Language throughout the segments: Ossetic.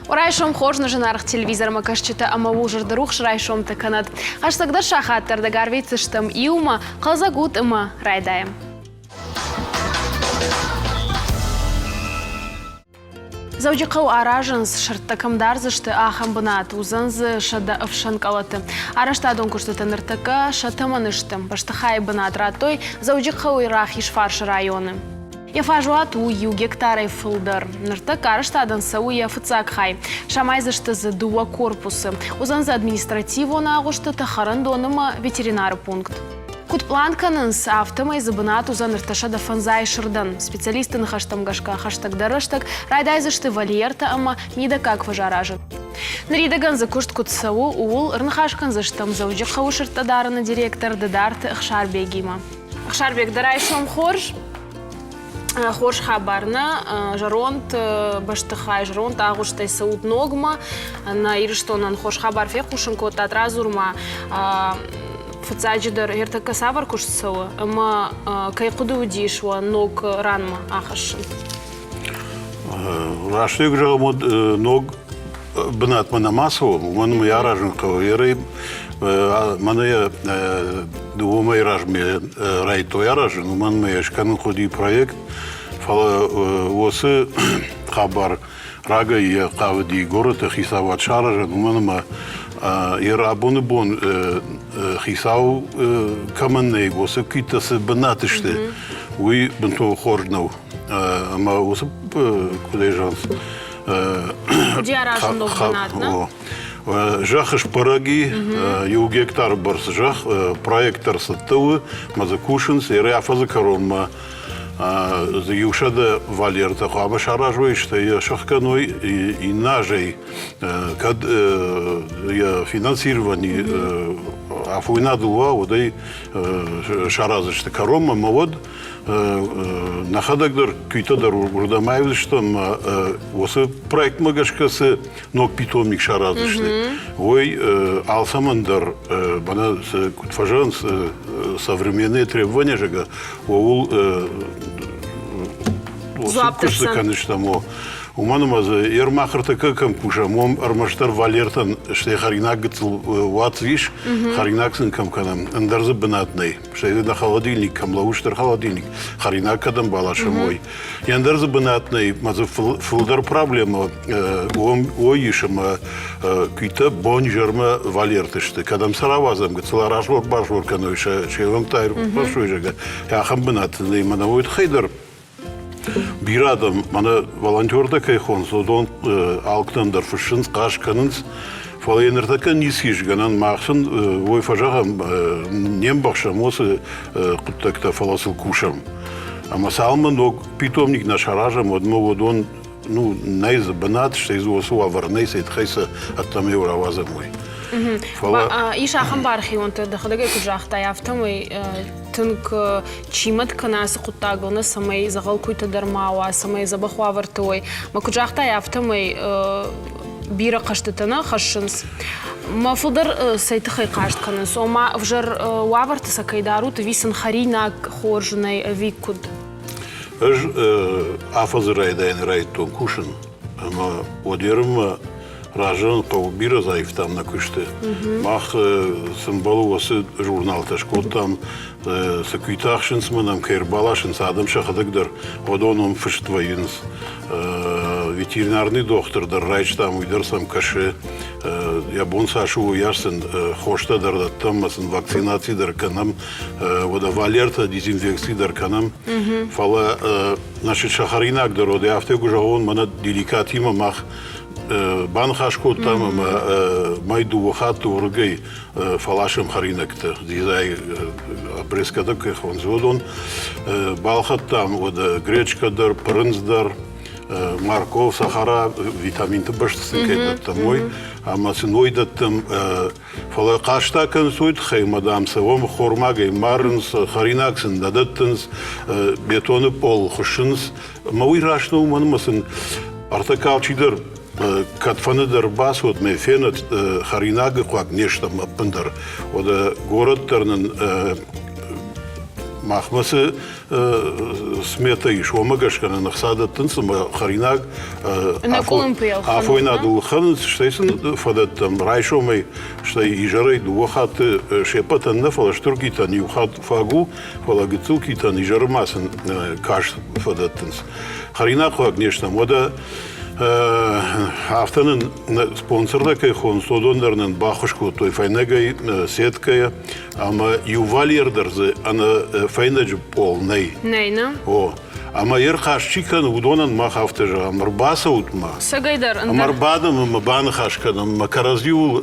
Райсом хорз нӕ зынаргъ телевизормӕ кӕсджытӕ ӕмӕ уыл зӕрдӕрухс райсомтӕ кӕнӕд. Хӕстӕгдӕр сахат ӕрдӕг арвитдзыстӕм иумӕ, хъӕлдзӕг ут ӕмӕ райдайӕм. Дзӕуджыхъӕу аразынц, сырдтӕ кӕм дардзысты, ахӕм бынат. Уыдзӕн дзы 100 ӕфсӕн къӕлӕты. Арӕзтадон куыстытӕ ныртӕккӕ сӕ тӕмӕны сты. Бӕстыхайы бынат радтой Дзӕуджыхъӕуы Рахизфарсы районы. Йӕ фӕзуат у иу гектарӕй фылдӕр. Ныртӕккӕ арӕзтадӕн цӕуы йӕ фыццаг хай. Самайдзысты дзы дыууӕ корпусы. Уыдзӕн дзы административон агъуыстытӕ, хӕрӕндон ӕмӕ ветеринары пункт. Куыд пълан кӕнынц, афтӕмӕй дзы бынат уыдзӕн 305 сырдӕн. Специалистты ныхӕстӕм гӕсгӕ хӕстӕгдӕр рӕстӕг райдайдзысты вольертӕ ӕмӕ мидӕггаг фӕз аразын. Ныридӕгӕн дзы куыст куыд цӕуы, ууыл ӕрныхас кӕндзыстӕм Дзӕуджыхъӕуы сырдтӕ дарыны директор Дыдарты Ӕхсарбегимӕ. Ӕхсарбег, дӕ райсом хорз. Хорз хабар нӕ зӕронд бӕстыхай, зӕронд агъуыстӕй цӕут ногмӕ. Нӕ Ирыстонӕн хорз хабар фехъусын кодтат. Радзур-ма, фыццаджыдӕр ӕртӕккӕ цавӕр куыст цӕуы ӕмӕ кӕй хъуыды уыдис уӕ ног ранмӕ ахӕссын? Рӕстӕг зӕгъӕм, уӕд ног бынатмӕ нӕма цӕуӕм, уымӕн ӕмӕ йӕ аразын хъӕуы. Ерӕй мӕнӕ йӕ дыууӕ мӕйы размӕ райдыдтой аразын, уымӕн ӕмӕ йӕ скӕнын хъуыди проект, фӕлӕ уыцы хабар рагӕй йӕ хъавыди горӕты хицауад саразын, уымӕн ӕмӕ йӕ абоны бон хицау кӕмӕн нӕй, уыцы куыйтӕ цы бынаты сты, уый бынтон хорз нӕу. Ӕмӕ уыцы куыдӕй зӕгъынц, Куыд аразын ног бынат, нӕ? Зӕхх сбӕрӕг и, иу гектары бӕрц зӕхх, проект ӕрцӕттӕ у, ӕмӕ дзы кусынц, йӕ афӕдзы кӕронмӕ дзы иу сӕдӕ вольертӕ хъуамӕ саразой, стӕй йӕ сӕхгӕной иннӕ азӕй, кӕд йӕ финансировани афойнадыл уа, уӕд ӕй сараздзысты кӕронмӕ, ӕмӕ уӕд нӕхӕдӕг дӕр куыйтӕ дӕр уырдӕм аивдзыстӕм уыцы проектмӕ гӕсгӕ цы ног питомник сараздзысты, уый алцӕмӕн дӕр мӕнӕ цы куыд фӕзӕгъынц современные требования, зӕгъгӕ, ууыл уыцы куыст дзы кӕныстӕм, уымӕн ӕмӕ дзы Ермахыртӕккӕ кӕм кусӕм, уым ӕрмӕстдӕр валертӕн стӕй хӕринаг гыццыл уат ис, хӕринаг сын кӕм кӕнӕм, ӕндӕр дзы бынат нӕй. Стӕй нӕ холодильник кӕм лӕууы, стыр холодильник, хӕринаг кӕдӕм баласӕм, уый. Ӕндӕр дзы бынат нӕй, мӕ дзы фылдӕр проблемӕ уым ис, ӕмӕ куыйтӕ бон-изӕрмӕ валерты сты. Кӕдӕм сӕ рауадзӕм, гыццыл аразгъор-базгъор кӕной, сӕ се уӕнгтӕ ӕрбасой, зӕгъгӕ, ахӕм бынат нӕй. Мӕнӕ уый тыххӕй дӕр Бирӕ адӕм, мӕнӕ волонтертӕ кӕй хонынц, уыдон алкӕдӕм дӕр фыссынц, хъаст кӕнынц, фӕлӕ йӕ ныртӕккӕ ницы ис гӕнӕн. Мах сын уый фӕзӕгъӕм, не мбӕхсӕм уыцы хъуыддӕгтӕ, фӕлӕ сыл кусӕм. Ӕмӕ цалынмӕ ног питомник нӕ саразӕм, уӕдмӕ уыдон ну, нӕй дзы бынат, стӕй дзы уыцы уавӕр нӕй, цӕй тыххӕй сӕ ӕддӕмӕ рауадзӕм, уый. Фӕлӕ ис ахӕм бархионтӕ, дӕхӕдӕг ӕй куыд загътай, афтӕмӕй тынг чи мӕт кӕна ацы хъуыддагыл, нӕ цӕмӕй дзӕгъӕл куыйтӕ дӕр ма уа, цӕмӕй дзӕбӕх уавӕрты уой. Мӕ куыд загътай, афтӕмӕй бирӕ хъӕстытӕ нӕ хӕссынц. Мӕ фылдӕр цӕй тыххӕй хъаст кӕнынц? Ома ӕвзӕр уавӕрты сӕ кӕй дарут, ӕви сын хӕринаг хорз нӕй, ӕви куыд? Ӕз афӕдзы райдайӕны райдыдтон кусын, ӕмӕ уӕд разӕн хъӕуы бирӕ заивтам нӕ куысты. Мах цы мбӕлы, уыцы журналтӕ скодтам, цы куыйтӕ ахсынц мӕ нӕм кӕй ӕрбаласынц, адӕм сӕхӕдӕг дӕр уыдон уым фыст вӕййынц. Ветеринарный дохтыр дӕр райстам, уый дӕр сӕм кӕсы. Йӕ бон цас у, уыйас сын хостӕ дӕр дӕттӕм ӕмӕ сын вакцинаци дӕр кӕнӕм. Уӕдӕ валертӕ дезинфекци дӕр кӕнӕм. Фӕлӕ значит, сӕ хӕринаг дӕр уӕд афтӕ куы зӕгъон, мӕнӕ деликатимӕ мах баныхас кодтам ӕмӕ мӕй дыууӕ хатты уырыгӕй фӕласӕм хӕринӕгтӕ. Дизай обрезкӕтӕ кӕй хонынц, уыдон балхӕдтам уӕдӕ гречкӕ дӕр, пырындз дӕр, морков, сахара, витаминты бӕсты сын кӕй дӕттӕм, уый. Ӕмӕ сын уый дӕттӕм. Фӕлӕ хъӕстӕ кӕнынц уый тыххӕй, ӕмӕ, дам, сӕ уым хормагӕй марынц, хӕринаг сын нӕ дӕттынц, бетоны пъол хуыссынц. Ӕмӕ уый раст нӕу, уымӕн ӕмӕ сын ӕртӕккӕ алчидӕр кӕдфӕнды дӕр бацуд мӕ фенӕд хӕринагы хъуаг не стӕм ӕппындӕр. Уӕдӕ горӕт дӕр нын Махмӕ цы смета ис, уымӕ гӕсгӕ нын ӕхца дӕттынц ӕмӕ хӕринаг афойнадыл ӕлхӕнынц, стӕй сын фӕдӕттӕм райсомӕй, стӕй изӕрӕй дыууӕ хатты се ппӕтӕн нӕ, фӕлӕ стыр китӕн иу хатт фаг у, фӕлӕ гыццыл китӕн изӕры ма сын каст фӕдӕттынц. Хӕринаг хъуаг не стӕм. Уӕдӕ афтӕ нын спонсортӕ кӕй хонынц, уыдон дӕр нын баххуыс кодтой фӕйнӕгӕй, сеткӕйӕ ӕмӕ иу вольер дӕр дзы ӕнӕ фӕйнӕджы пъол нӕй. Нӕй, нӕ? О. Ӕмӕ йе рхаст чи кӕны, уыдонӕн мах афтӕ зӕгъӕм, ӕрбацӕут ма. Цӕгӕй дӕр ӕмӕ ӕрбадӕм ӕмӕ баныхас кӕнӕм, ӕмӕ кӕрӕдзиуыл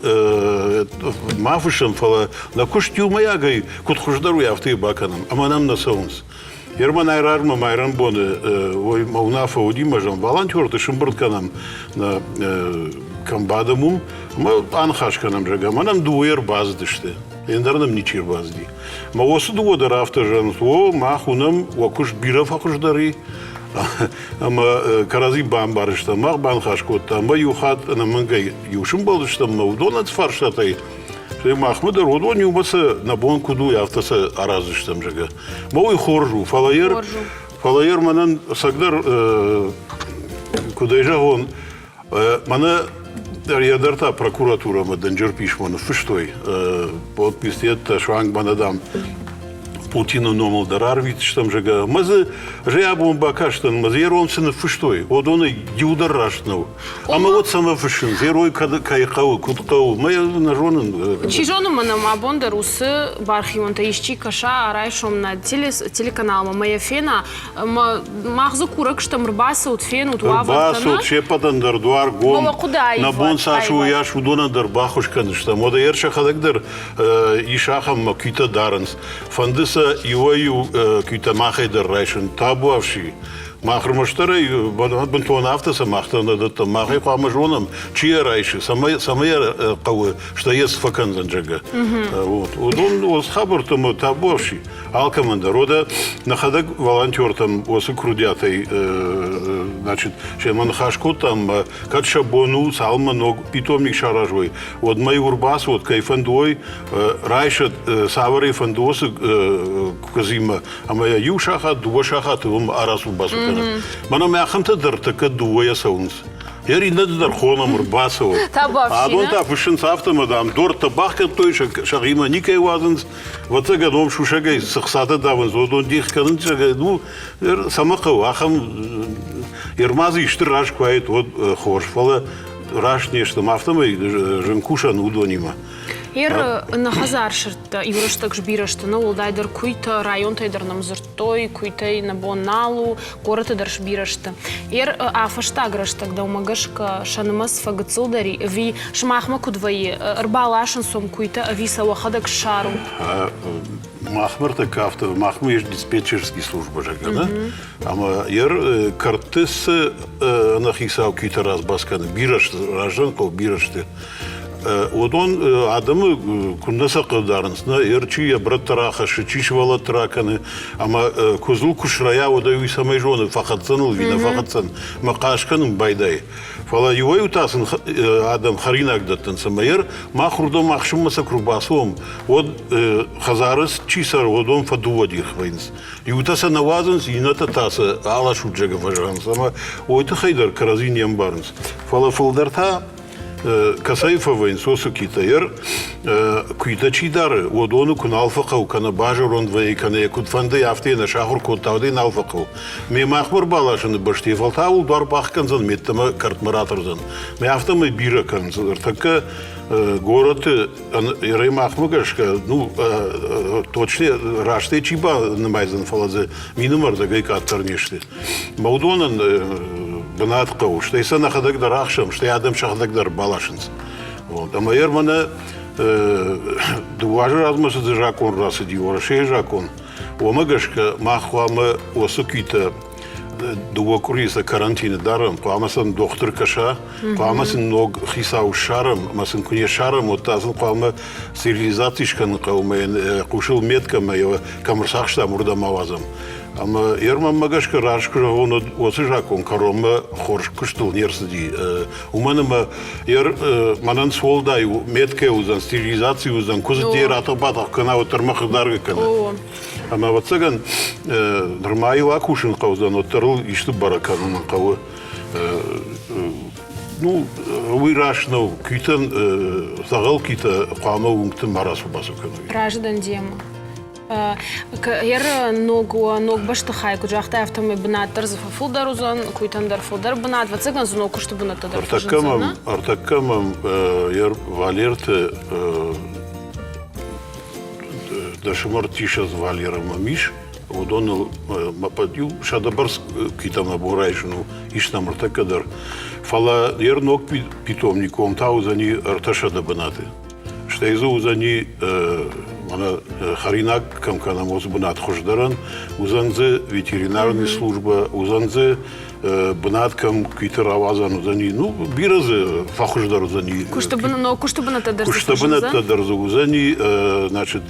ма фыссӕм, фӕлӕ нӕ куыст иумӕйагӕй куыд хуыздӕр уый, афтӕ йӕ бакӕнӕм. Ӕмӕ нӕм нӕ цӕуынц. Ерманӕй размӕ майрӕмбоны ой мӕ уынаффӕ уыди, мӕ зӕгъын, волонтерты сымбырд кӕнӕм, кӕм бадӕм, уым, ӕмӕ аныхас кӕнӕм, зӕгъгӕ. Мӕ нӕм дыууӕ ӕрбацыдысты, ӕндӕр нӕм ничи ӕрбацыди. Мӕ уыцы дыууӕ дӕр афтӕ зӕгъынц, о, мах уынӕм, уӕ куыст бирӕ фӕхуыздӕр и, ӕмӕ кӕрӕдзи бамбӕрстам, мах баныхас кодтам, ӕмӕ иу хатт ӕнӕмӕнгӕй иу сымбӕлдыстӕм, ӕмӕ уыдонӕн фарстатӕй Стӕй махмӕ дӕр уыдон иумӕ сӕ нӕ бон куыд у, афтӕ сӕ араздзыстӕм, зӕгъгӕ. Мӕ уый хорз у, фӕлӕ ер, фӕлӕ ер мӕнӕн ӕцӕгдӕр, куыд ӕй зӕгъон, мӕнӕ йӕ дӕр та прокуратурӕмӕ дынджыр писмо ныффыстой, подпись йедтӕ суанг мӕнӕ, дам, Путины номыл дӕр арвитдзыстӕм, зӕгъгӕ. Мӕ дзы зӕй абон бакастӕн, мӕ дзы йе цы ныффыстой, уыдоны иу дӕр раст нӕу. Ӕмӕ уӕд цӕмӕ фыссынц, герой кӕй хъӕуы, куыд хъӕуы, мӕ нӕ зонын. Чи зоны, мӕнӕ ма абон дӕр уыцы бархионтӕ исчи кӕса райсом нӕ телеканалмӕ мӕ йӕ фена, ӕмӕ мах дзы курӕг стӕм, ӕрбацӕут, фенут уавӕртӕ. Ӕрбацӕут, се ппӕтӕн дӕр дуар гом. Нӕ бон цас у, уыйас уыдонӕн дӕр баххуыс кӕндзыстӕм. Уӕдӕ йӕ сӕхӕдӕг дӕр ис ахӕм куитӕ дарынц. Фӕнды сӕ иуӕй-иу куитӕ махӕй дӕр райсын. Табуафси. Мах ӕрмӕстдӕр ӕй бынтон афтӕ сӕ махтӕ нӕ дӕттӕм. Мах ӕй хъуамӕ зонӕм, чи йӕ райсы, цӕмӕй, цӕмӕй йӕ хъӕуы, стӕй йӕ цы фӕкӕндзӕн, зӕгъгӕ. Вот. Уыдон уыцы хабӕрттӕ ӕмӕ табуафси алкӕмӕн дӕр. Уӕдӕ нӕхӕдӕг волонтертӕм уыцы курдиатӕй значит, семӕ ныхас кодтам, кӕд сӕ бон у, цалынмӕ ног питомник саразой, уӕдмӕ-иу ӕрбацӕуӕд, кӕй фӕнды уой, райсӕд, цавӕрӕй фӕнды уыцы куыдзимӕ ӕмӕ йӕ иу сахат, дыууӕ сахаты уым арацу-бацу кӕны. Мӕнӕ мӕ ахӕмтӕ дӕр тӕккӕ дыууӕйӕ цӕуынц. Йӕ иннӕты дӕр хонӕм ӕрбацӕуӕд. Адон та фыссынц афтӕ, дам, дортӕ бахгӕдтой, сӕхимӕ никӕй уадзынц. Ӕвӕццӕгӕн, уым сусӕгӕй цы хцатӕ давынц, уыдон дих кӕнынц, ну, цӕмӕ хъӕуы, ахӕм Ермадзы исты раз куы уаид, уӕд хорз, фӕлӕ раст не стӕм, афтӕмӕй зын кусӕн уыдонимӕ. Ер нӕ хӕдзар сырдтӕ иу рӕстӕг сбирӕ сты, нӕ уӕлдайдӕр куыйтӕ, районтӕй дӕр нӕм дзырдтой, куыйтӕй нӕ бон нал у, горӕты дӕр сбирӕ сты. Ер а фӕстаг рӕстӕг дӕумӕ гӕсгӕ сӕ нымӕц фӕгыццылдӕр и, ӕви сымахмӕ куыд вӕййы, ӕрбаласынц уӕм куыйтӕ ӕви сӕ уӕхӕдӕг ссарут? Махмӕ ӕртӕккӕ афтӕ, махмӕ есть диспетчерский служба, зӕгъгӕ, да? Ӕмӕ ер кӕртты цы ӕнӕхицау куыйтӕ разбас кӕны, бирӕ сты, раздӕр хъӕуы бирӕ сты. Уыдон адӕмы куыннӕ сӕ хъыгдарынц, нӕ ер чи йӕ брӕттӕ рахӕссы, чи сывӕллӕтты ракӕны, ӕмӕ куыдзыл куы срӕйа, уӕд ӕй уый цӕмӕй зоны, фӕхӕцдзӕн ыл ӕви нӕ фӕхӕцдзӕн, мӕ хъаст кӕнын байдайы. Фӕлӕ иуӕй-иу та сын адӕм хӕринаг дӕттынц, ӕмӕ ер мах уырдӕм ахсынмӕ сӕ куы рбацӕуӕм, уӕд хӕдзары чи цӕры, уыдон фӕдыууӕ дих вӕййынц. Иутӕ сӕ нӕ уадзынц, иннӕтӕ та сӕ аласут зӕгъгӕ фӕзӕгъынц, ӕмӕ уый тыххӕй дӕр кӕрӕдзи не мбарынц. Фӕлӕ фылдӕр та кӕцӕй фӕвӕййынц, уыцы куитӕ. Куитӕ чи дары, уыдоны куы нал фӕхъӕуы, кӕнӕ базӕронд вӕййы, кӕнӕ йӕ куыд фӕнды, афтӕ йӕ нӕ сахуыр кодта, уӕд ӕй нал фӕхъӕуы. Ме махмӕ ӕрбаласыны бӕсты йӕ фӕлтау дуар бахгӕндзӕн, меттӕмӕ кӕртмӕ ратӕрдзӕн. Мӕ афтӕмӕй бирӕ кӕнынц. Ӕртӕккӕ горӕты Ерӕй махмӕ гӕсгӕ, ну, точно растӕй чи банымайдзӕн, фӕлӕ дзы минымӕрдӕгӕй къаддӕр не сты. Мӕ уыдонӕн бынат хъӕуы, стӕй сӕ нӕхӕдӕг дӕр ахсӕм, стӕй адӕм сӕхӕдӕг дӕр баласынц. Вот. Ӕмӕ ер мӕнӕ дыууӕ азы размӕ цы закъон рацыди, Уӕрӕсейы закъон, уымӕ гӕсгӕ мах хъуамӕ уыцы куитӕ дыууӕ къуырийы сӕ карантины дарӕм, хъуамӕ сӕм дохтыр кӕса, хъуамӕ сын ног хицау ссарӕм, ӕмӕ сын куы не ссарӕм, уӕд та сын хъуамӕ стерилизаци скӕнын хъӕуы ӕмӕ йын хъусыл меткӕ ӕмӕ йӕ кӕм ӕрцахстам, уырдӕм ауадзӕм. Ӕмӕ йе рмӕммӕ гӕсгӕ раст куы зӕгъон, уӕд уыцы закъон кӕронмӕ хорз куыстыл не рцыди. Уымӕн ӕмӕ мӕнӕн цы уӕлдай у, меткӕ уыдзӕн, стерилизаци уыдзӕн, куыдз де ратӕх-батӕх кӕна, уӕддӕр мӕ хъыгдаргӕ кӕны. Ӕмӕ ӕвӕццӕгӕн, нырма йыл акусын хъӕудзӕн, уӕддӕр ыл исты бӕрӕг кӕнын хъӕуы. Ну, уый раст нӕу. Куитӕн дзӕгъӕл куитӕ хъуамӕ уынгты ма рацу-бацу кӕной. Разы дӕн демӕ. Ер ног ног бӕстыхай, куыд загътай, афтӕмӕй бынат дӕр дзы фӕфылдӕр уыдзӕн, куыйтӕн дӕр фылдӕр бынат, ӕвӕццӕгӕн дзы ног куысты бынӕттӕ дӕр фӕзындзӕн. Ӕртӕккӕ мӕм ер Валерты дӕсымӕртисӕдз Валеры мӕм ис. Уыдоныл мӕ иу сӕдӕбӕрц куитӕ мӕ бон райсын у, ис нӕм ӕртӕккӕ дӕр. Фӕлӕ ер ног питомником та уыдзӕни 300 бынаты. Стӕй дзы уыдзӕни мӕнӕ хӕринаг кӕм кӕнӕм, уыцы бынат хуыздӕрӕн, уыдзӕн дзы ветеринарный службӕ, уыдзӕн дзы бынат кӕм куиты рауадзӕн уыдзӕни, ну, бирӕ дзы фӕхуыздӕр уыдзӕни. Куысты ног куысты бынӕттӕ дӕр дзы Куысты бынӕттӕ дӕр дзы уыдзӕни, значит,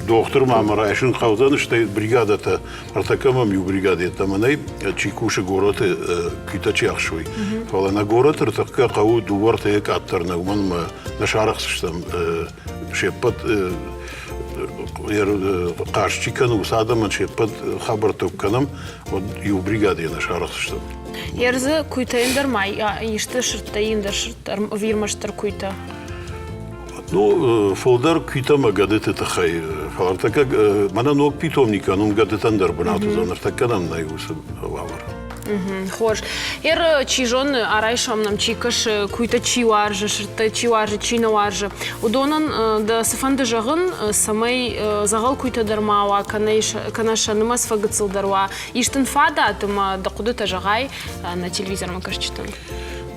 дохтыр ма мӕ райсын хъӕудзӕн, стӕй бригадӕтӕ, ӕртӕккӕ мӕм иу бригадӕ йеддӕмӕ нӕй, чи кусы горӕты, куитӕ чи ӕхсой. Фӕлӕ нӕ горӕты ӕртӕккӕ хъӕуы дыууӕ ӕртӕйӕ къаддӕр нӕ, уымӕн ӕмӕ нӕ сарӕхсыстӕм се ппӕт хъазт чи кӕны, уыцы адӕмӕн се ппӕт хабӕрттӕ куы кӕнӕм, уӕд иу бригадӕйӕ нӕ сарӕхсыстӕм. Ерзы куыйтӕ ӕндӕр ма исты сырдтӕ ӕндӕр сырдтӕ ӕви ӕрмӕстдӕр куыйтӕ? Ну, фылдӕр куыйтӕ ӕмӕ гӕдыты тыххӕй. Фӕлӕ ӕртӕккӕ мӕнӕ ног питомникӕн уым гӕдытӕн дӕр бынат уыдзӕн, ӕртӕккӕ нӕм нӕй уыцы уавӕр. Хорз. Ер, чи зоны, арайсом нӕм чи кӕсы, куыйтӕ чи уарзы, сырдтӕ чи уарзы, чи нӕ уарзы, уыдонӕн дӕ цыфӕнды зӕгъын, цӕмӕй дзӕгъӕл куыйтӕ дӕр ма уа, кӕнӕ сӕ нымӕц фӕгыццылдӕр уа. Ис дын фадат ӕмӕ дӕ хъуыдытӕ зӕгъай нӕ телевизормӕ кӕсджытӕн?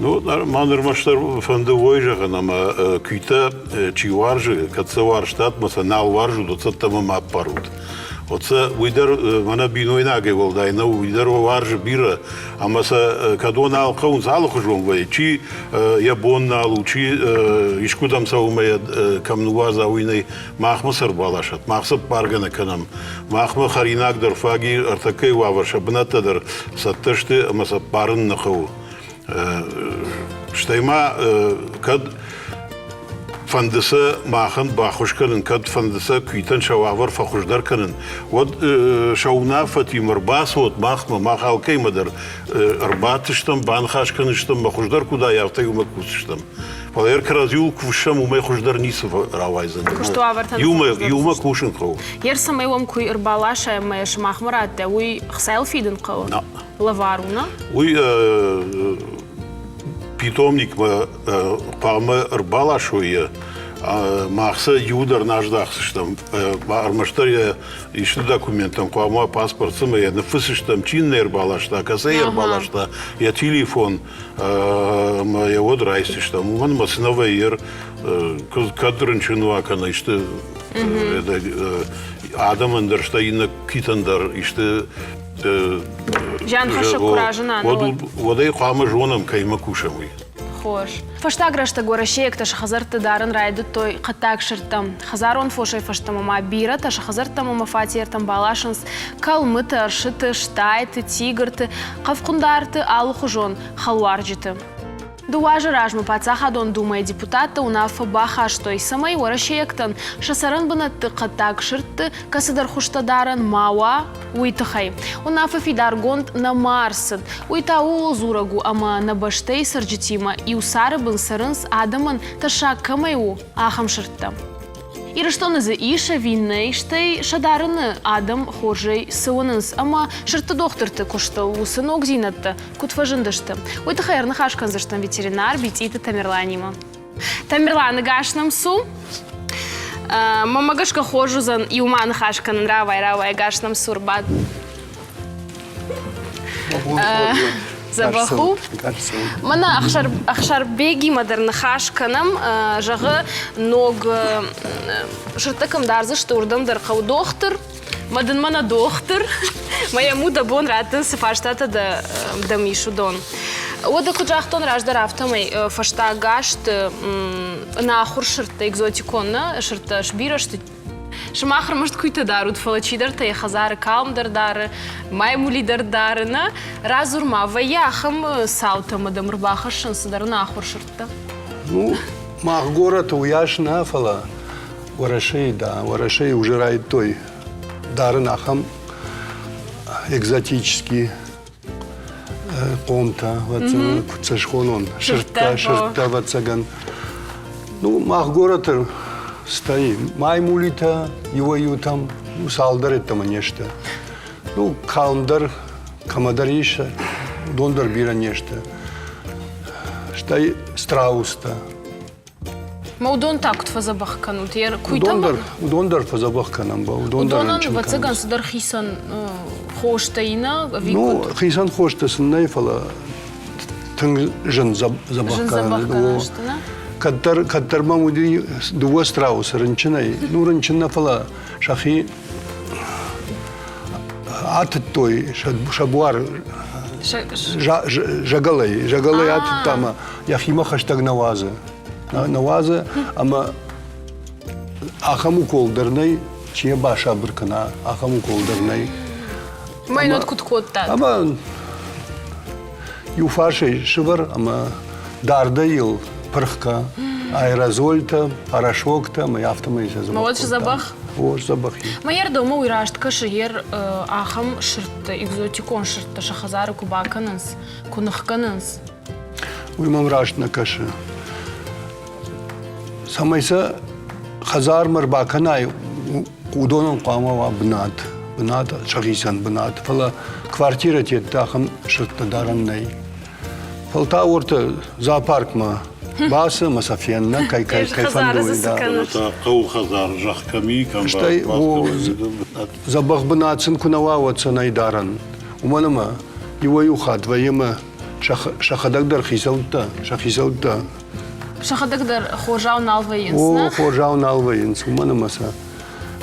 Ну, мӕн ӕрмӕстдӕр фӕнды уой зӕгъын, ӕмӕ куыйтӕ чи уарзы, кӕд сӕ уарзтат, ӕмӕ сӕ нал уарзут, уӕд цӕттӕмӕ ма аппарут. Вот сӕ уый дӕр мӕнӕ бинойнагӕй уӕлдай нӕу, уый дӕр уарзы бирӕ, ӕмӕ сӕ кӕд уон нал хъӕуынц алыхуызон вӕййы, чи йӕ бон нал у, чи искуыдӕм цӕуы ӕмӕ йӕ кӕм ныууадза, уый нӕй. Махмӕ сӕ ӕрбаласӕт, мах сӕ ӕппаргӕ нӕ кӕнӕм. Махмӕ хӕринаг дӕр фаг и, ӕртӕккӕйы уавӕр сӕ бынӕттӕ дӕр цӕттӕ сты ӕмӕ сӕ ӕппарын нӕ хъӕуы. Стӕй ма кӕд фӕнды сӕ махӕн баххуыс кӕнын, кӕд фӕнды сӕ куитӕн сӕ уавӕр фӕхуыздӕр кӕнын, уӕд сӕ уынаффӕтимӕ ӕрбацӕуӕд махмӕ, мах алкӕимӕ дӕр ӕрбадтыстӕм, баныхас кӕныстӕм, мӕ хуыздӕр куыд ай, афтӕ иумӕ кусдзыстӕм. Фӕлӕ йӕ кӕрӕдзиуыл куы фыссӕм, уымӕй хуыздӕр ницы рауайдзӕн. Куысты уавӕртӕн иумӕ, иумӕ кусын хъӕуы. Ер цӕмӕй уӕм куы ӕрбаласай ӕмӕ сымахмӕ радтӕ, уый хцайыл фидын хъӕуы? Лӕвар у, нӕ? Уый питомникмӕ хъуамӕ ӕрбаласой йӕ, мах сӕ иу дӕр нӕ аздахдзыстӕм. Ӕрмӕстдӕр йӕ исты документтӕм хъуамӕ паспорт цымӕ йӕ ныффысдзыстӕм, чи нӕ ӕрбаласта, кӕцӕй ӕрбаласта, йӕ телефон ӕмӕ йӕ уӕд райсдзыстӕм. Уымӕн ӕмӕ цы нӕ вӕййы, кӕд рынчын уа кӕнӕ исты адӕмӕн дӕр, стӕй иннӕ китӕн дӕр исты Зианхӕссӕг куы разына, уӕд ӕй хъуамӕ зонӕм, кӕимӕ кусӕм, уый. Хорз. Фӕстаг рӕстӕг уӕрӕсейӕгтӕ сӕ хӕдзӕртты дарын райдыдтой хъӕддаг сырдтӕ. Хӕдзарон фосӕй фӕстӕмӕ ма бирӕтӕ сӕ хӕдзӕрттӕм ӕмӕ фатертӕм баласынц кӕлмыты, ӕрсыты, стайты, тигрты, хъӕвхъуындарты, алыхуызон хӕлуарджыты. Дыууӕ азы размӕ Паддзахадон Думӕйы депутаттӕ уынаффӕ бахастой, цӕмӕй уӕрӕсейӕгтӕн сӕ цӕрӕнбынӕтты хъӕддаг сырдты кӕцыдӕр хуызтӕ дарӕн ма уа, уый тыххӕй. Уынаффӕ фидаргонд нӕма ӕрцыд. Уый та ууыл дзурӕг у, ӕмӕ нӕ бӕстӕйы цӕрджытимӕ иу цары бын цӕрынц, адӕмӕн тӕссаг кӕмӕй у, ахӕм сырдтӕ. Ирыстоны дзы ис ӕви нӕ, стӕй сӕ дарыны адӕм хорзӕй цы уынынц ӕмӕ сырдты дохтырты куыстыл уыцы ногдзинӕдтӕ куыд фӕзындысты, уый тыххӕй ӕрныхас кӕндзыстӕм ветеринар Битъиты Тамерланимӕ. Тамерлан, ӕгас нӕм цу. Мӕнмӕ гӕсгӕ хорз уыдзӕн иумӕ аныхас кӕнын. Рауай, рауай, ӕгас нӕм цу, ӕрбад. Дзӕбӕх у. Мӕнӕ Ӕхсарбегимӕ дӕр ныхас кӕнӕм, зӕгъы, ног сырдтӕ кӕм дардзысты, уырдӕм дӕр хъӕуы дохтыр. Мӕ дын мӕнӕ дохтыр. Мӕ йӕм у дӕ бон раттын, цы фарстатӕ дӕм ис, уыдон. Уӕдӕ куыд загътон раздӕр, афтӕмӕй фӕстаг азты ӕнахуыр сырдтӕ, экзотикон нӕ сырдтӕ сбирӕ сты. Сымах ӕрмӕст куыйтӕ дарут, фӕлӕ чидӕртӕ йӕ хӕдзары калм дӕр дары, маймули дӕр дары, нӕ? Радзур ма, вӕййы ахӕм цаутӕ ӕмӕ дӕм ӕрбахӕссынц цыдӕр ӕнахуыр сырдтӕ? Ну, мах горӕты уыйас нӕ, фӕлӕ Уӕрӕсейы да, Уӕрӕсейы уже райдыдтой дарын ахӕм экзотический хъомтӕ, куыд сӕ схонон, сырдтӕ, сырдтӕ, ӕвӕццӕгӕн. Ну, мах горӕты стӕй маймулитӕ иуӕй-иутӕм цалдӕр йеддӕмӕ не сты. Ну, калм дӕр кӕмӕдӕр ис, уыдон дӕр бирӕ не сты. Стӕй страустӕ. Ма уыдон та куыд фӕдзӕбӕх кӕнут? Уыдон дӕр, уыдон дӕр фӕдзӕбӕх кӕнӕм. Уыдон дӕр Уыдонӕн, ӕвӕццӕгӕн, цыдӕр хицӕн хостӕ и нӕ? Ӕви Ну, хицӕн хостӕ сын нӕй, фӕлӕ тынг зын дзӕбӕх кӕнӕн. Кӕддӕр, кӕддӕр мӕм уыди дыууӕ страусы рынчынӕй. Ну, рынчын нӕ, фӕлӕ сӕхи атыдтой сӕ буар зӕгӕлӕй, зӕгӕлӕй атыдта ӕмӕ йӕхимӕ хӕстӕг нӕ уадзы. Нӕ уадзы ӕмӕ ахӕм укол дӕр нӕй, чи йӕ басабыр кӕна, ахӕм укол дӕр нӕй. Мӕйнот куыд кодтат? Ӕмӕ иу фарсӕй сывӕр ӕмӕ дардӕй йыл пырхгӕ аэрозольтӕ, порошоктӕ ӕмӕ афтӕмӕй сӕ дзӕбӕх. Уӕд сдзӕбӕх? О, сдзӕбӕх. Мӕ ӕрдомы уый раст кӕсы, ер ахӕм сырдты, экзотикон сырдты сӕ хӕдзары куы бакӕнынц, куы ныхгӕнынц. Уый мӕм раст нӕ кӕсы. Цӕмӕй сӕ хӕдзармӕ ӕрбакӕнай, уыдонӕн хъуамӕ уа бынат, бынат, сӕхицӕн бынат. Фӕлӕ квартирӕтӕ ахӕм сырдтӕ дарӕн нӕй. Фӕлтау уӕртӕ зоопаркмӕ бацы ӕмӕ сӕ феннӕ, кӕй кӕй кӕй фӕнды, уый да. Хъӕуы хӕдзар зӕхх кӕм и, кӕм Стӕй дзӕбӕх бынат сын куы нӕ уа, уӕд сӕ нӕй дарӕн. Уымӕн ӕмӕ иуӕй-иу хатт вӕййы ӕмӕ сӕхӕдӕг дӕр хицӕуттӕ, сӕ хицӕуттӕ. Сӕхӕдӕг дӕр хорзау нал вӕййынц, О, хорзау нал вӕййынц, уымӕн ӕмӕ сӕ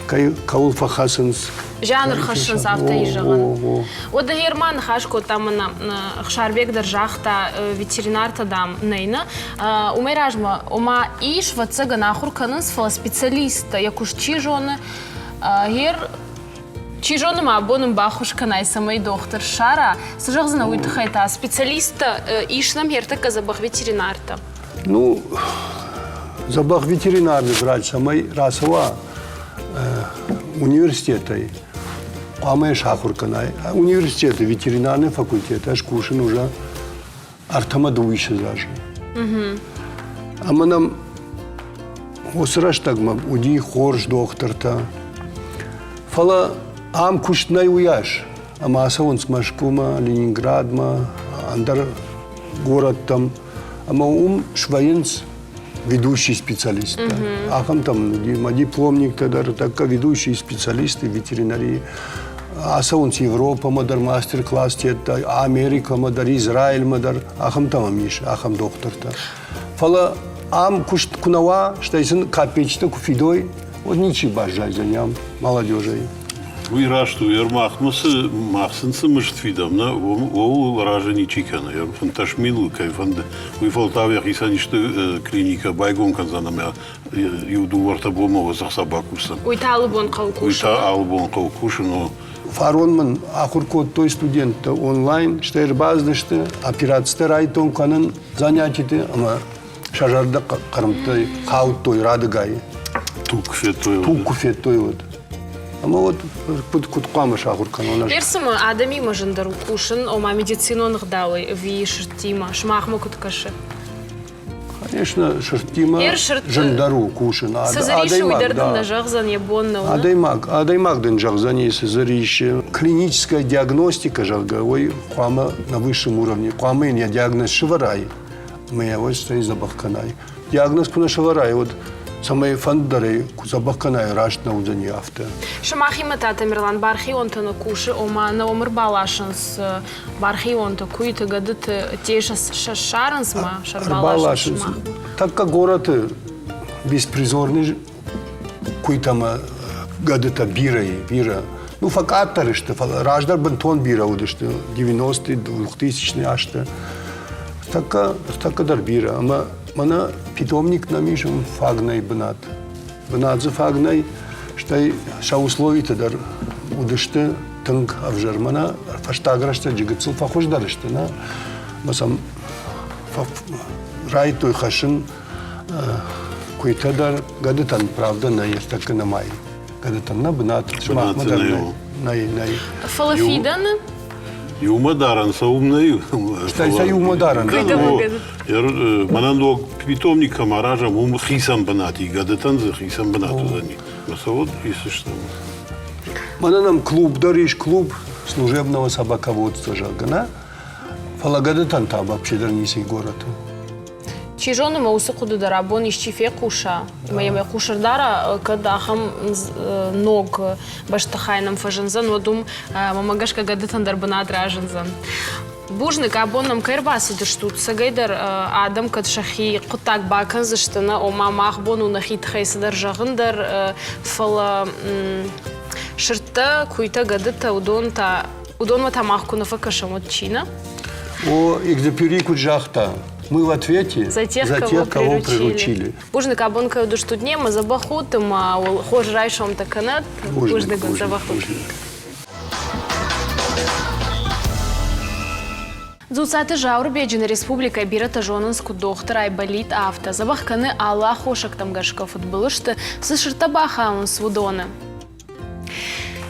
кӕй кӕуыл фӕхӕцынц. Зиан ӕрхӕссынц, афтӕ и зӕгъӕн. Уӕдӕ Герман ныхас кодта мӕнӕ Ӕхсарбег дӕр загъта, ветеринартӕ, дам, нӕй нӕ. Уымӕй размӕ, ома, ис, ӕвӕццӕгӕн, ахуыр кӕнынц, фӕлӕ специалисттӕ, йӕ куыст чи зоны, гъер Чи зоны ма абон ын баххуыс кӕнай, цӕмӕй дохтыр ссара. Цы зӕгъдзынӕ уый тыххӕй та? Специалисттӕ ис нӕм ӕртӕккӕ дзӕбӕх ветеринартӕ. Ну, дзӕбӕх ветеринарный врач цӕмӕй рацӕуа университетӕй, хъуамӕ йӕ сахуыр кӕнай. Университеты ветеринарный факультет ӕз кусын уже ӕртӕмӕ дыууиссӕдз азы. Ӕмӕ нӕм уыцы рӕстӕгмӕ уыди хорз дохтыртӕ. Фӕлӕ ам куыст нӕй уыйас, ӕмӕ ацӕуынц Мӕскуымӕ, Ленинградмӕ, ӕндӕр горӕттӕм. Ӕмӕ уым свӕййынц ведущие специалисттӕ. Ахӕмтӕ мын уыди мӕ дипломниктӕ дӕр, тӕккӕ ведущие специалисты ветеринарийы. Ацӕуынц Европӕмӕ дӕр мастер-класстӕ, Америкӕмӕ дӕр, Израильмӕ дӕр. Ахӕмтӕ мӕм ис, ахӕм дохтыртӕ. Фӕлӕ ам куыст куы нӕ уа, стӕй сын капеччытӕ куы фидой, уӕд ничи баззайдзӕни ам молодежӕй. Уый раст у, махмӕ цы мах сын цы мызд фидӕм, нӕ, ууыл разы ничи кӕны. 15 миныл кӕй фӕнды, уый фӕлтау йӕхицӕн исты клиникӕ байгом кӕндзӕн ӕмӕ иу дыууӕ-ӕртӕ бонмӕ уыцы ӕхца бакусдзӕн. Уый та алы бон хъӕуы кусын. Уый та алы бон хъӕуы кусын. Фарон мын ахуыр кодтой студенттӕ онлайн, стӕй ӕрбацыдысты, операцитӕ райдыдтон кӕнын занятиты ӕмӕ сӕ зӕрдӕ хъӕрмттӕй хаудтой радыгай. Туг куы федтой, Туг куы федтой, уӕд. Ӕмӕ уӕд куыд, куыд хъуамӕ сахуыр кӕнон ӕз? Персымы адӕмимӕ зындӕр у кусын, ома медицинон ӕгъдауӕй ӕви сырдтимӕ? Сымахмӕ куыд кӕсы? Конечно, сырдтимӕ зындӕр у кусын. Цы дзы рисы, уый дӕр дын нӕ зӕгъдзӕн, йӕ бон нӕу. Адӕймаг, адӕймаг дын зӕгъдзӕни, цы дзы рисы. Клиническая диагностика, зӕгъгӕ, уый хъуамӕ на высшем уровне, хъуамӕ йын йӕ диагноз сывӕрай, ӕмӕ йӕ уӕд стӕй дзӕбӕх кӕнай. Диагноз куы нӕ сӕвӕрай, уӕд цӕмӕй фӕнддӕрӕй куы дзӕбӕх кӕнай, раст нӕ уыдзӕни афтӕ. Сымахимӕ та Тамерлан бархионтӕ нӕ кусы, ома нӕ уым ӕрбаласынц бархионтӕ, куыйты, гӕдыты, те сӕ ссарынц ма сӕ ӕрбаласынц. Тӕккӕ горӕты беспризорный куыйтӕ ӕмӕ гӕдытӕ бирӕ и, бирӕ. Ну, фӕкъаддӕр сты, фӕлӕ раздӕр бынтон бирӕ уыдысты 90-ты, 2000-ы азты. Тӕккӕ, тӕккӕ дӕр бирӕ. Ӕмӕ мӕнӕ питомник нӕм ис, уым фаг нӕй бынат. Бынат дзы фаг нӕй. Стӕй сӕ условитӕ дӕр уыдысты тынг ӕвзӕр. Мӕнӕ фӕстаг рӕстӕджы гыццыл фӕхуыздӕр сты, нӕ? Мӕ сӕм райдыдтой хӕссын куыйтӕ дӕр, гӕдытӕн, правда, нӕ ӕртӕккӕ нӕмайы. Гӕдытӕн нӕ бынат, сымахмӕ дӕр нӕй, нӕй. Фӕлӕ фидӕны Иумӕ дарӕн сӕ уым нӕй. Стӕй сӕ иумӕ дарӕн. Мӕнӕн ног питомник кӕм аразӕм, уым хицӕн бынат и, гӕдытӕн дзы хицӕн бынат уыдзӕни. Мӕ сӕ уӕд исдзыстӕм. Мӕнӕ нӕм клуб дӕр ис, клуб служебного собаководства, зӕгъгӕ, нӕ? Фӕлӕ гӕдытӕн та вообще дӕр ницы и горӕты. Чи зоны, мӕ уыцы хъуыды дӕр абон исчи фехъуса, ӕмӕ йӕм йӕ хъус ӕрдара, кӕд ахӕм ног бӕстыхай нӕм фӕзындзӕн, уӕд уым, мӕмӕ гӕсгӕ, гӕдытӕн дӕр бынат разындзӕн. Бузныг, абон нӕм кӕй ӕрбацыдыстут, цӕгӕйдӕр адӕм кӕд сӕхи хъуыддаг бакӕндзысты, нӕ, ома мах бон у нӕхи тыххӕй цыдӕр зӕгъын дӕр, фӕлӕ сырдтӕ, куыйтӕ, гӕдытӕ, уыдон та, уыдонмӕ та мах куы нӕ фӕкӕсӕм, уӕд чи нӕ? О, Экзюпери куыд загъта, мы в ответе за тех, за тех, кого приручили. Бузныг, абон кӕй уыдыстут немӕ, дзӕбӕх ут ӕмӕ уыл хорз райсомтӕ кӕнӕд. Бузныг, дзӕбӕх ут. Дзуццаты Зауырбеджы нӕ республикӕйы бирӕтӕ зонынц куыд дохтыр Айболит, афтӕ. Дзӕбӕх кӕны алы аххосӕгтӕм гӕсгӕ фыдбылызты, цы сырдтӕ бахауынц, уыдоны.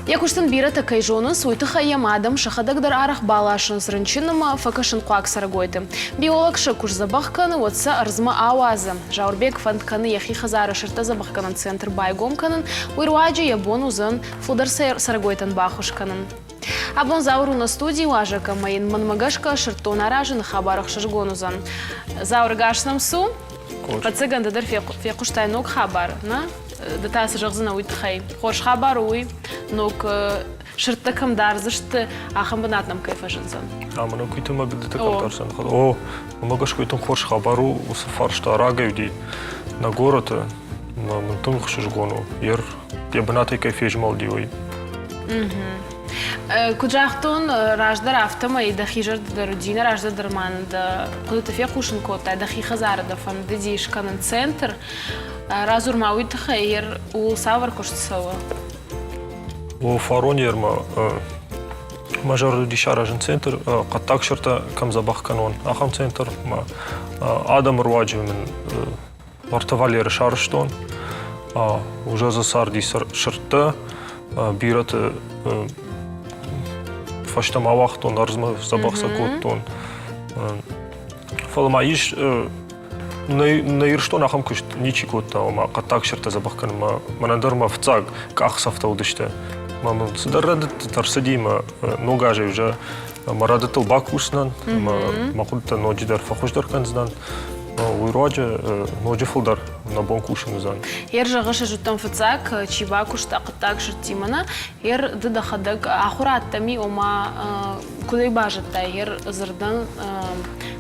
Йӕ куыст ын бирӕтӕ кӕй зонынц, уый тыххӕй йӕм адӕм сӕхӕдӕг дӕр арӕх баласынц рынчынмӕ, фӕкӕсынхъуаг цӕрӕгойты. Биолог сӕ куы сдзӕбӕх кӕны, уӕд сӕ ӕрдзмӕ ауадзы. Зауырбег фӕнд кӕны йӕхи хӕдзары сырдтӕ дзӕбӕхгӕнӕн центр байгом кӕнын, уый руаджы йӕ бон уыдзӕн фылдӕр цӕрӕгойтӕн баххуыс кӕнын. Абон Зауыр у нӕ студийы уазӕг ӕмӕ йын мӕнмӕ гӕсгӕ сырддон аразыны хабар ӕхсызгон уыдзӕн. Зауыр, ӕгас нӕм цу! Ӕвӕццӕгӕн ды дӕр фехъуыстай ног хабар, нӕ? Ды та цы зӕгъдзынӕ уый тыххӕй? Хорз хабар у уый, ног сырдтӕ кӕм дардзысты, ахӕм бынат нӕм кӕй фӕзындзӕн. Ӕмӕ нӕ куыйты мӕ гыдыты кӕм дардзӕн? О, уымӕ гӕсгӕ тынг хорз хабар у, уыцы фарста рагӕй уыди нӕ горӕты. Мӕ мын тынг ӕхсызгон у, йе йӕ бынатӕй кӕй фезмӕлди, уый. Куыд загътон, раздӕр афтӕмӕй дӕхи зӕрды дӕр уыди, нӕ раздӕр дӕр ма нын дӕ хъуыдыты фехъусын кодтай, дӕхи хӕдзары дӕ фӕндыди скӕнын центр. Радзур ма уый тыххӕй, ер ууыл цавӕр куыст цӕуы? О, фарон ермӕ мӕ зӕрды уыди саразын центр, хъӕддаг сырдтӕ кӕм дзӕбӕх кӕнон, ахӕм центр. Мӕ адӕмы руаджы мын Уӕртӕ Валеры сарӕзтон. Уже дзы царди сырдтӕ, бирӕты фӕстӕмӕ ауагътон, ӕрдзмӕ дзӕбӕх сӕ кодтон. Фӕлӕ ма ис нӕ Ирыстон ахӕм куыст ничи кодта, ома хъӕддаг сырдтӕ дзӕбӕх кӕнынмӕ. Мӕнӕн дӕр мӕ фыццаг къахдзӕфтӕ уыдысты. Мӕ мын цыдӕр рӕдыдтытӕ ӕрцыди мӕ ног азӕй уже мӕ рӕдыдтыл бакусдзынӕн, ӕмӕ мӕ хъуыдытӕ ноджыдӕр фӕхуыздӕр кӕндзынӕн. Уый руаджы ноджы фылдӕр нӕ бон кусын уыдзӕн. Ер зӕгъыс, ӕз уыдтӕн фыццаг, чи бакуыста хъуыддаг сырдтимӕ нӕ. Ер ды дӕхӕдӕг ахуырадтӕ ми, ома куыдӕй базыдтай, ер дзырдӕн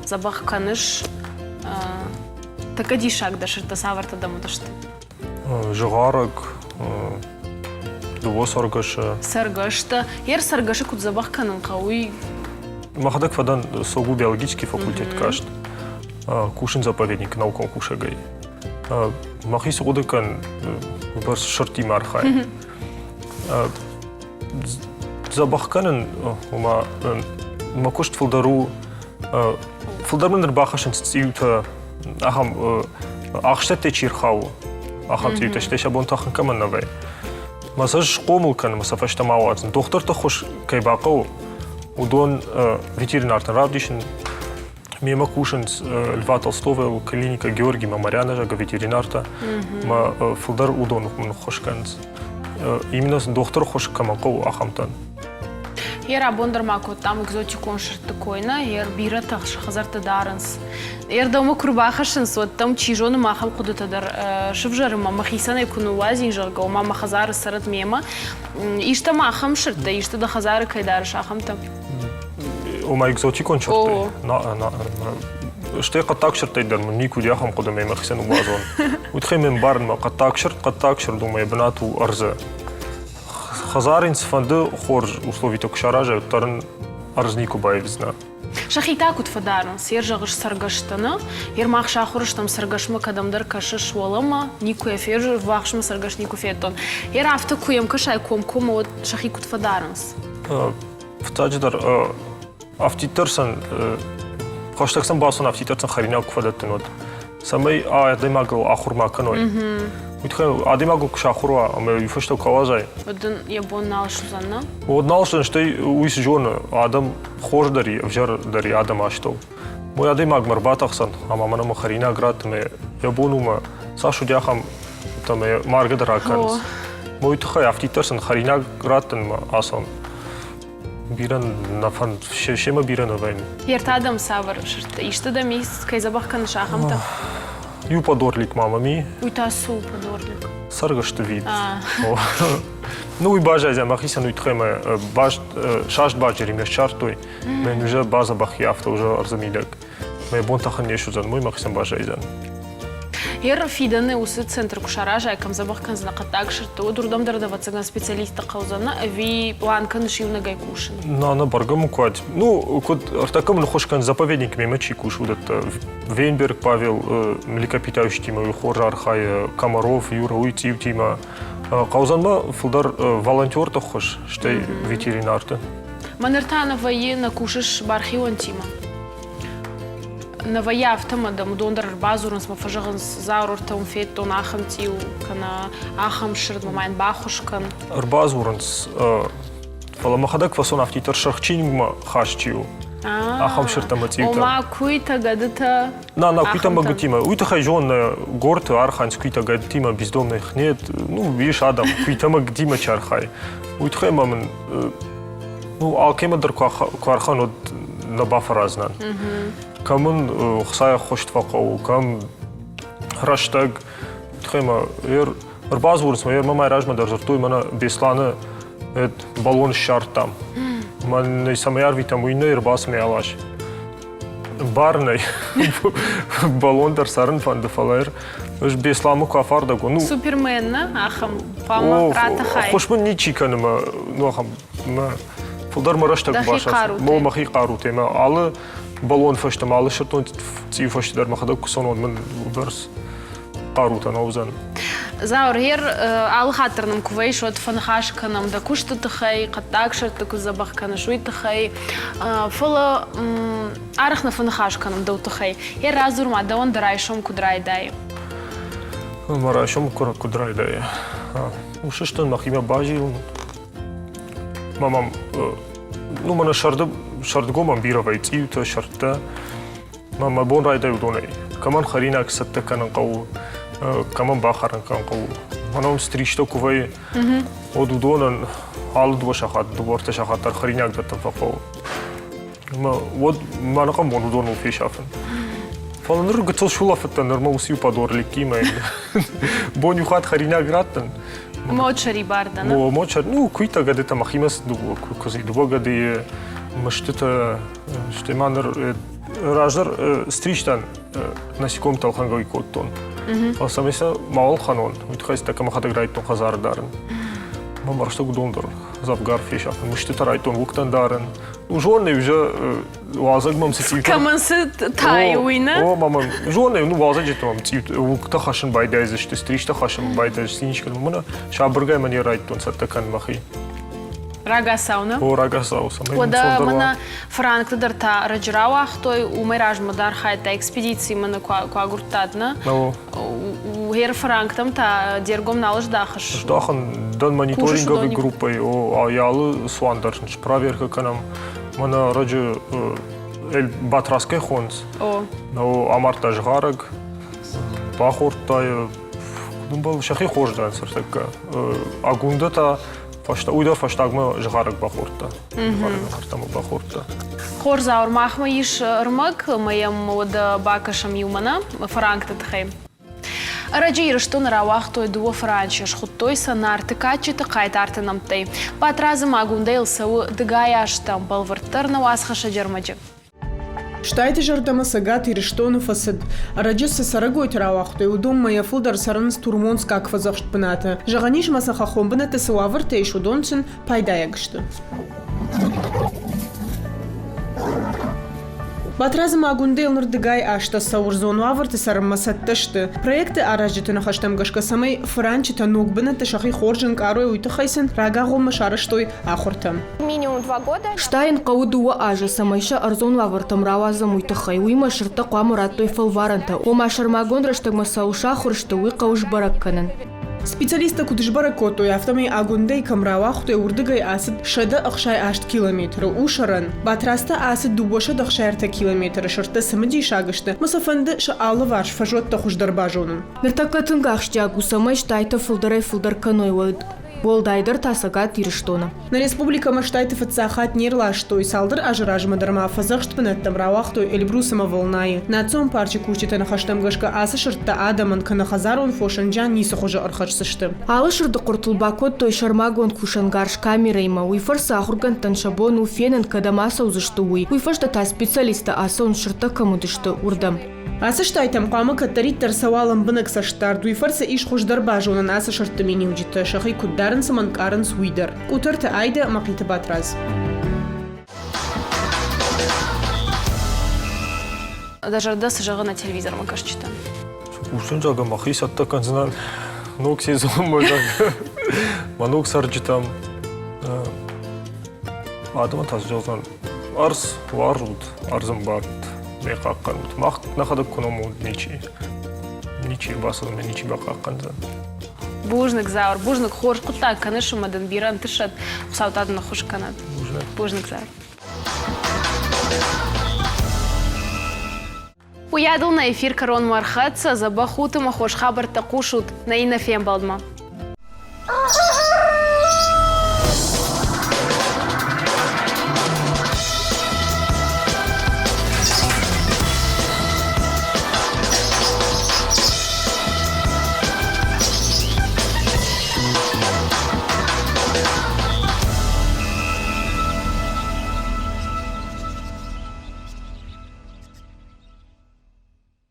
дзӕбӕх кӕныс. Тӕккӕ диссагдӕр сырдтӕ цавӕртӕ дӕм уыдысты? Зыгъарӕг, дыууӕ цӕргӕсы. Цӕргӕстӕ. Ер цӕргӕсы куыд дзӕбӕх кӕнын хъӕуы, уый? Мӕхӕдӕг фӕдӕн СОГУ биологический факультет каст. Кусын заповедник наукон кусӕгӕй. Мӕхи цы хъуыды кӕн, бӕрц сырдтимӕ архайын. Дзӕбӕх кӕнын, ома мӕ куыст фылдӕр у, фылдӕр мын ӕрбахӕссынц цъиутӕ, ахӕм ахстӕттӕй чи рхауы, ахӕм цъиутӕ, стӕй сӕ бон тӕхын кӕмӕн нӕ вӕййы. Мӕ сӕ схъомыл кӕнын, мӕ сӕ фӕстӕмӕ ауадзын. Дохтырты ххуыс кӕй бахъӕуы, уыдон ветеринартӕн равдисын. Мемӕ кусынц Льва Толстого клиника Георгий Мамаряна, зӕгъгӕ, ветеринартӕ. Мӕ фылдӕр уыдон мын ххуыс кӕнынц. Именно дохтыры ххуыс кӕмӕн хъӕуы, ахӕмтӕн. Ер абон дӕр ма кодтам экзотикон сырдты кой, нӕ? Ер бирӕтӕ хӕдзӕртты дарынц. Ер дӕумӕ куы рбахӕссынц, уӕд дӕм, чи зоны, махӕн хъуыдытӕ дӕр сывзӕры мӕ мӕхицӕн ӕй куы ныууадзин, зӕгъгӕ, ома мӕ хӕдзары цӕрӕд мемӕ. Исты ма ахӕм сырдтӕ, исты дӕ хӕдзары кӕй дарыс, ахӕмтӕ? Ома экзотикон сырдтӕй? Стӕй хъӕддаг сырдтӕй дӕр мын никуы уыди ахӕм хъуыды ӕмӕ мӕхицӕн ныууадзон. Уый тыххӕй ме мбарын, мӕ хъӕддаг сырд у, мӕ бынат у ӕрдзы. Хӕдзар ын цыфӕнды хорз условитӕ куы саразай, уӕддӕр ын ӕрдз никуы баивдзынӕ. Сӕхи та куыд фӕдарынц? Йе зӕгъыс цӕргӕстӕ, нӕ? Йе мах сахуыр стӕм цӕргӕсмӕ кӕдӕмдӕр кӕсыс уӕлӕмӕ, никуы йӕ ферзы, ввахсмӕ цӕргӕс никуы федтон. Йе афтӕ куы йӕм кӕсай комкоммӕ, уӕд сӕхи куыд фӕдарынц? Фыццаджыдӕр, афтиддӕр сын хӕстӕг сын бацӕуын афтиддӕр сын хӕринаг куы фӕдӕттын, уӕд цӕмӕй адӕймагыл ахуыр ма кӕной. Уый тыххӕй адӕймагыл куы сахуыр уа ӕмӕ уый фӕстӕ куы ауадзай. Уӕд ын йӕ бон нал суыдзӕн, нӕ? Уӕд нал суыдзӕн, стӕй уый цы зоны, адӕм хорз дӕр и, ӕвзӕр дӕр и адӕм астӕу. Уый адӕймагмӕ ӕрбатӕхдзӕн ӕмӕ мӕнӕ мӕ хӕринаг ратт ӕмӕ йӕ бон у мӕ цас уыди ахӕм ӕмӕ маргӕ дӕр акӕнынц. Уый тыххӕй афтиддӕр сын хӕринаг раттынмӕ ацӕуын. Бирӕ нӕ фӕнд, семӕ бирӕ нӕ вӕййын. Йе ртӕ дӕм цавӕр сырдтӕ? Исты дӕм ис, кӕй дзӕбӕх кӕныс, ахӕмтӕ? Иу подорлик ма мӕм и. Уый та цы у подорлик? Цӕргӕсты вид. Ну, уый баззайдзӕн мӕхицӕн уый тыххӕй мӕ баст, саст базджеримӕ ссардтой. Мӕн уже бадзӕбӕх и, афтӕ уже ӕрдзы мидӕг. Мӕ бон тӕхын не суыдзӕн, уый мӕхицӕн баззайдзӕн. Ер фидӕны уыцы центр куы саразай, кӕм дзӕбӕх кӕндзынӕ хъӕддаг сырдты, уӕд уырдӕм дӕр ӕвӕццӕгӕн специалистты хъӕудзӕн, ӕви план кӕныс иунӕгӕй кусын? На, на, бӕргӕ мын куы Ну, куыд ӕртӕккӕ мын ныххуыс кӕн заповедник мемӕ чи кусы, уыдӕттӕ. Вейнберг Павел млекопитающитимӕ уый хорз архайы, Комаров, Юра, уый цъиутимӕ. Хъӕудзӕн ма фылдӕр волонтерты ххуыс, стӕй ветеринарты. Мӕныр та нӕ вӕййы, нӕ кусыс бархионтимӕ? Нӕ вӕййы афтӕ ӕмӕ дӕм уыдон дӕр ӕрбадзурынц ӕмӕ фӕзӕгъынц, Зауыртӕ уым федтон ахӕм цъиу кӕнӕ ахӕм сырд, ма йын баххуыс кӕн. Ӕрбадзурынц, фӕлӕ мӕхӕдӕг фӕсон афтиддӕр сырх чиныгмӕ хаст чи у, ахӕм сырдтӕ ӕмӕ цъиутӕ. Ома куыйтӕ, гӕдытӕ? На, на, куыйтӕ ӕмӕ гӕдытимӕ. Уый тыххӕй зон, горты архайынц куыйтӕ гӕдытимӕ, бездомных нет. Ну, ис адӕм, куыйтӕ ӕмӕ гӕдытимӕ чи архайы. Уый тыххӕй ма мын Ну, алкӕмӕ дӕр куы архайын, уӕд нӕ бафӕраздзынӕн. Кӕм ын Хуыцауы ӕххуыс фӕхъӕуы, кӕм рӕстӕг. Тыххӕй мӕ ӕрбадзурынц мӕ, мӕ размӕ дӕр дзырдтой, мӕнӕ Беслӕны баллон ссардтам. Мӕн цӕмӕй арвитӕм, уый нӕ ӕрбацымӕ алас. Бар нӕй. Баллон дӕр цӕрын фӕнды, фӕлӕ ӕз Бесламы куы афардӕг уон. Ну, Супермен, нӕ? Ахӕм хъуамӕ ратӕхай. Ӕххуыс мын ничи кӕны мӕ, ну, ахӕм мӕ фылдӕр мӕ рӕстӕг басафын. Мо мӕхи хъарутӕ мӕ алы баллон фӕстӕмӕ, алы сырддон цъиу фӕстӕ дӕр мӕхӕдӕг куы цӕуон, мын бӕрц хъарутӕ нӕ уыдзӕн. Зауыр, ер алы хатт дӕр нын куы вӕййыс, уӕд фӕныхас кӕнӕм дӕ куысты тыххӕй, хъӕддаг сырдты куыд дзӕбӕх кӕныс, уый тыххӕй. Фӕлӕ арӕх нӕ фӕныхас кӕнӕм дӕу тыххӕй. Ер радзур ма, дӕуӕн дӕ райсом куыд райдайы? Мӕ райсом куыд райдайы? Усыстӕн мӕхимӕ базилын. Мӕ мӕм, ну, мӕнӕ сӕрды, сӕрдыгон мӕм бирӕ вӕййы цъиутӕ, сӕрдтӕ. Мӕ мӕ бон райдай уыдонӕй. Кӕмӕн хӕринаг цӕттӕ кӕнын хъӕуы, кӕмӕн бахӕрын кӕнын хъӕуы. Мӕнӕ уым стристӕ куы вӕййы, уӕд уыдонӕн алы дыууӕ сахат, дыууӕ ӕртӕ сахат дӕр хӕринаг дӕттын фӕхъӕуы. Ӕмӕ уӕд мӕ ӕнӕхъӕн бон уыдоныл фесафын. Фӕлӕ ныр гыццыл сулӕфыдтӕн, нырма уыцы иу подорликкимӕ. Бон иу хатт хӕринаг раттын. Мод сӕрибар дӕ, О, мод сӕр... Ну, куыйтӕ гӕдытӕ мӕхимӕ цы дыууӕ куыдзы, дыууӕ гӕдыйы мыстытӕ, стӕй ма ныр раздӕр стрижтӕн насекомтӕ ӕлхӕнгӕ кодтон. Фӕлӕ цӕмӕй сӕ мауал хӕнон, уый тыххӕй сӕ мӕхӕдӕг райдыдтон хӕдзары дарын. Мӕ мӕрзтӕ уыдон дӕр дзӕвгар фесӕфын. Мыстытӕ райдыдтон уыгтӕн дарын. Зоны уже уалдзӕг мӕм цы цъиутӕ... Кӕмӕн цы тайы, уый нӕ? О, мама, зоны, ну уалдзӕджы мӕм цъиутӕ уыгтӕ хӕссын байдайдзысты, стристӕ хӕссын байдайдзысты, ничи кӕны. Мӕнӕ сабыргай мӕ не райдыдтон цӕттӕ кӕнын мӕхи. Рагацау, нӕ? О, рагацау, цӕмӕй Уӕдӕ мӕнӕ франкты дӕр та раджы рауагътой, уымӕй размӕ дӕр архайдта экспедицийы мӕнӕ куы агуырдтат, нӕ? Гъер франктӕм та де ргом нал здахыс? Здахын дӕн мониторинговый группӕйы, о, алы цуан дӕр спроверка кӕнӕм. Мӕнӕ раджы Батраскӕй хонынц. О. Амардта згъарӕг, бахордта куыд сӕхи хорз дӕн цыртӕккӕ. Агундӕ та уый дӕр фӕстагмӕ згъарӕг бахордта. Згъарӕг бахордта. Хорз, Зауыр, махмӕ ис ӕрмӕг, ӕмӕ йӕм уӕдӕ бакӕсӕм иумӕ нӕ фыранкты тыххӕй. Ӕрӕджы Ирыстоны рауагътой дыууӕ фыранчы, схуыдтой сӕ Нарты кадджыты хъайтарты нӕмттӕй. Батрадзы Магундӕйыл цӕуы дыгай азтӕм, бӕлвырддӕр нӕ уацхӕссӕджы ӕрмӕджы. Стайты зӕрдӕмӕ Цӕгат Ирыстоны фӕцыд. Ӕрӕджы цы цӕрӕгойты рауагътой, уыдонмӕ йӕ фылдӕр цӕрынц Турмонскаг фӕдзӕхст бынаты. Зӕгъӕн ис, ӕмӕ сӕ хӕххон бынӕтты цы уавӕртӕ ис, уыдон сын пайдайаг сты. Батрадзы Магундел ныр дыгай азтӕ цӕуырдзон уавӕрты цӕрынмӕ цӕттӕ сты. Проекты аразджыты ныхӕстӕм гӕсгӕ, цӕмӕй фыранчытӕ ног бынӕтты сӕхи хорз ӕнкъарой, уый тыххӕй сын рагагъоммӕ сарӕзтой ахуыртӕ. Стайын хъӕуы дыууӕ азы, цӕмӕй сӕ ӕрдзон уавӕртӕм рауадзӕм, уый тыххӕй. Уыимӕ сырдтӕ хъуамӕ радтой фӕлварӕнтӕ, ома сӕрмагонд рӕстӕгмӕ цӕуыл сахуыр сты, уый хъӕуы сбӕрӕг кӕнын. Специалисттӕ куыд сбӕрӕг кодтой, афтӕмӕй Агуындӕй кӕм рауагътой, уырдыгӕй ацыд 168 километры. У сӕрӕн. Батрадз та ацыд 263 километры. Сырдтӕ цымыдисаг сты, ӕмӕ сӕ фӕнды сӕ алыварс фӕзуӕттӕ хуыздӕр базонын. Ныртӕккӕ тынг ахсджиаг у, цӕмӕй стайтӕ фылдӕрӕй-фылдӕр кӕной, уӕд уӕлдайдӕр та Цӕгат Ирыстоны. Нӕ республикӕмӕ стайты фыццаг хатт не рластой. Цалдӕр азы размӕ дӕр ма фӕдзӕхст бынӕттӕм рауагътой Эльбрус ӕмӕ Волнайы. Национ парчы кусджыты ныхӕстӕм гӕсгӕ ацы сырдтӕ адӕмӕн кӕнӕ хӕдзарон фосӕн зиан ницы хуызы ӕрхӕсдзысты. Алы сырды хъуыртыл бакодтой сӕрмагонд кусӕнгарз камерӕимӕ. Уый фӕрцы ахуыргӕндтӕн сӕ бон у фенын, кӕдӕм ацӕудзысты, уый. Уый фӕстӕ та специалисттӕ ацӕуынц сырдтӕ кӕм уыдысты, уырдӕм. Ацы стайтӕм хъуамӕ кӕддӕриддӕр цӕуа лӕмбынӕг цӕстдард, уый фӕрцы ис хуыздӕр базонӕн ацы сырдты миниуджытӕ, сӕхи куыд дарынц ӕмӕ ӕнкъарынц, уый дӕр. Къутӕрты Айдӕ, Мӕхъиты Батрадз. Дӕ зӕрдӕ цы зӕгъы нӕ телевизормӕ кӕсджытӕн? Кусын, зӕгъгӕ, мӕхи цӕттӕ кӕндзынӕн ног сезонмӕ, зӕгъгӕ, мӕ ног цӕрджытӕм. Адӕмӕн та зӕгъдзӕн, ӕрдз уарзут, ӕрдз ӕмбарут, ме хъахъхъӕнут. Мах нӕхӕдӕг куы номут ничи. Ничи ӕрбацӕудзӕн, ничи бахъахъхъӕндзӕн. Бузныг, Зауыр, бузныг, хорз хъуыддаг кӕныс ӕмӕ дын бирӕ ӕнтысӕд. Хуыцау та дын ӕххуыс кӕнӕд. Бузныг. Бузныг, Зауыр. Уыйадыл нӕ эфир кӕронмӕ ӕрхӕццӕ, дзӕбӕх ут ӕмӕ хорз хабӕрттӕ хъусут нӕ иннӕ фембӕлдмӕ.